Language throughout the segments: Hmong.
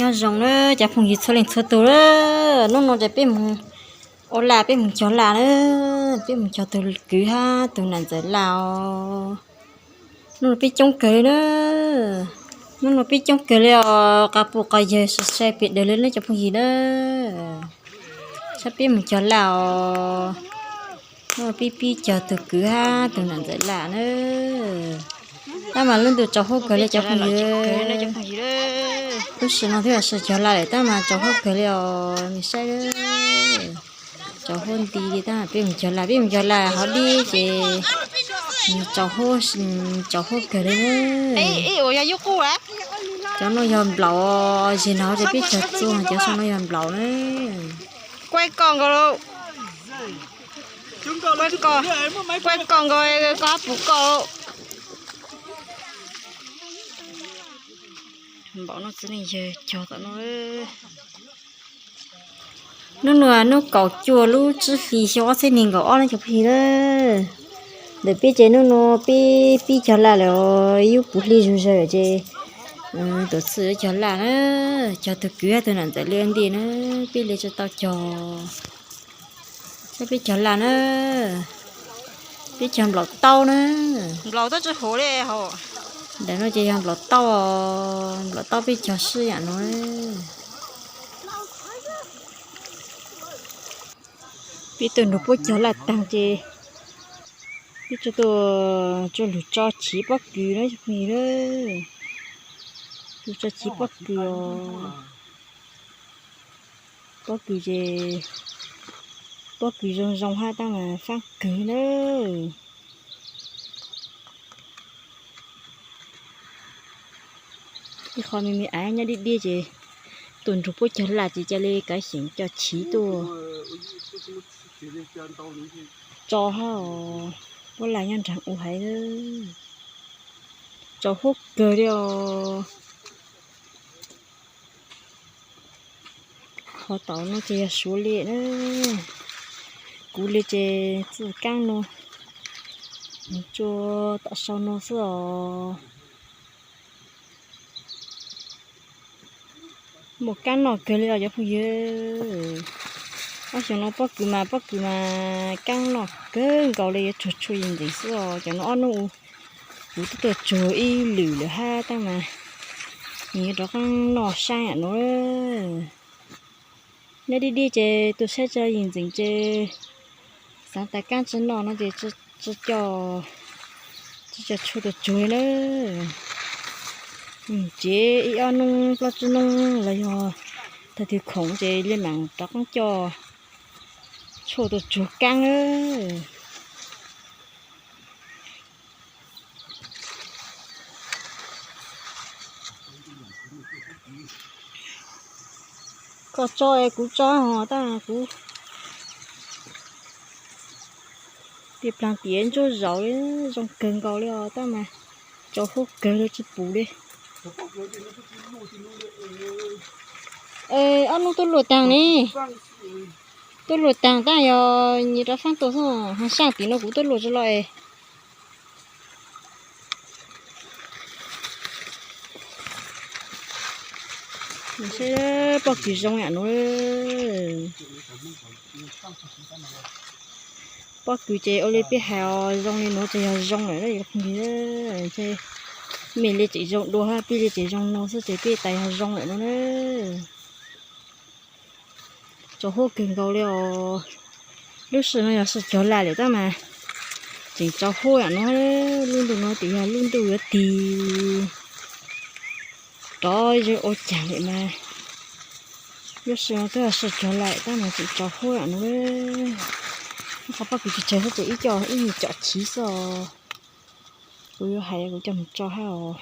Nyob zoo na cov phooj ywg txhua leej txhua tus na, hnub no ces peb mus ua laj, peb mus cog laj na, peb mus cog tus kwv hab tus nam ntxawm laj os. Hnub no peb coob kawg li na, hnub no peb coob kawg li os, qas pum qas yawg sai sai pem dawg li na cov phooj ywg na. Saib peb mus cog laj os. Hnub no peb pib cog tus kwv hab tus nam ntxawm laj na. Tab mas lub ntuj tsaus huab kawg li cov phooj ywg. Lub sij no twb yog sawv cog laj lawm tab mas tsaus huab kawg li os, nej saib. Tsaus huab nti li tab mas peb mus cog laj, peb mus cog laj hov dib ces tsaus huab, tsaus huab kawg li na. Cov no yog nplaum, zig no ces peb cog txuj, cov saum no yog nplaum na. Kuaj koj nkaus, kuaj koj nkaus, koj hab puv koj. Npaum no txiv neej yawg cog tom no. Hnub no hnub kaum cuaj lub tsib hlis xyoo ob txhiab nees nkaum ob na cov phooj ywg na. Ntawm peb ces hnub no peb pib cog laj lawm, yub puv hli zug zawg ces tuav txwm cog laj na, cog tus kwv hab tus nam ntxawm li ua ntej na, peb li tsis tau cog. Saib peb cog laj na, peb cog nplaum taub na. Ntawm no ces yog nplaum taub, nplaum taub peb cog sib yam no. Peb tuaj nrug puab cog laj taag ces peb tuaj, tuaj lug tso chiv pob kws na cov phooj ywg na. Lug tso chiv pob kws os. Pob kws ces, pob kws zoo zoo hab tab mas faab kawg na. Ib qho me me aiv nyob dib dib ces tuaj nrug puab cog laj ces ca le kav xyeem cov chiv tuaj tso hab os. Puab laj nyob nraag u haiv, tsaus huab kawg li os. Qhov tom no ces yog Suav li na, kuv li ces txij kaab no mus tsuas tom sau no xwb os. Muaj kaab noj kawg li os cov phooj ywg. Ob xyoo no pob kws mas, pob kws mas kaab noj kawg nkaus li, yuav tsuag tshuaj yim ntxeev xwb os. Cov no ob nub kuv twb tuaj tsuag ib lwm lawm hab tab mas nws yuav rov qaab noj saib yam no. Nyob dib dib ces tuaj saib tso yim ntxeev ces xaav tas kaab tsi noj no ces tsi coj, tsi coj tshuaj tuaj tsuag li na. Ces ib ob nub plaub tsib nub los yog thaum twg khoom ces li mam rov qaab coj tshuaj tuaj tsuag kaab na. Koj tso es kuv tso hos tab kuv tias plaag tias ntsuab zaus li, zoo kawg nkaus li os tab mas tsaus huab kawg li tsi pum li. Ob nub tuaj luaj taag ne, tuaj luaj taag tab yog nyias rov faab tuaj xwb, hab saaj tim no kuv tuaj luaj tsi loj es. Saib pob kws zoo yam no. Pob kws ces ua li peb has zoo li no ces yog zoo lawm na. Mej li tseem zoo dua hab peb li tseem zoo no xwb ces peb tas yog zoo lawm no na. Tsaus huab kawg nkaus li os. Lub sij no yog sij cog laj lawm tab mas tseem tsaus huab yam no. Lub ntuj no twb yog lub ntuj yuav tig rov ua caag lawm mas. Lub sij no twb yog sij cog laj tab mas tseem tsaus huab yam no. Ib qho pob kws tsawg tsawg xwb ces ib co ib nyuag com chiv xwb os. Kuv yuav hais kuv coj mus tso hab os.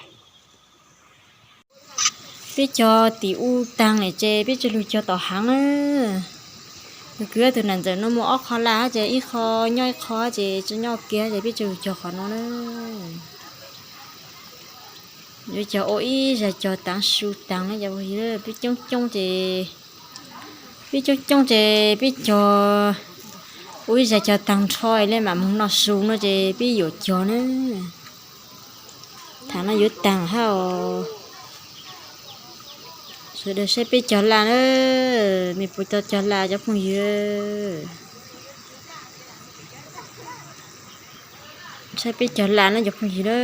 Peb cog tim u taag lawm ces peb tsi lug cog tom haav na. Tus kwv tus nam ntxawm no muaj ob qho laj hab ces ib qho nyob ib qho hab ces tsi nyob ua ke hab ces peb tsi lug cog qhov no na. Yuav cog ua ib zag cog taav su taag na cov phooj ywg. Peb coob coob ces, peb coob coob ces peb cog ua ib zag cog taag nrho li mam moog noj su no ces peb yuav cog na. Thaam no yuav taag hab os. Sawv daws saib peb cog laj na, me puas tau cog laj cov phooj ywg. Saib peb cog laj na cov phooj ywg na.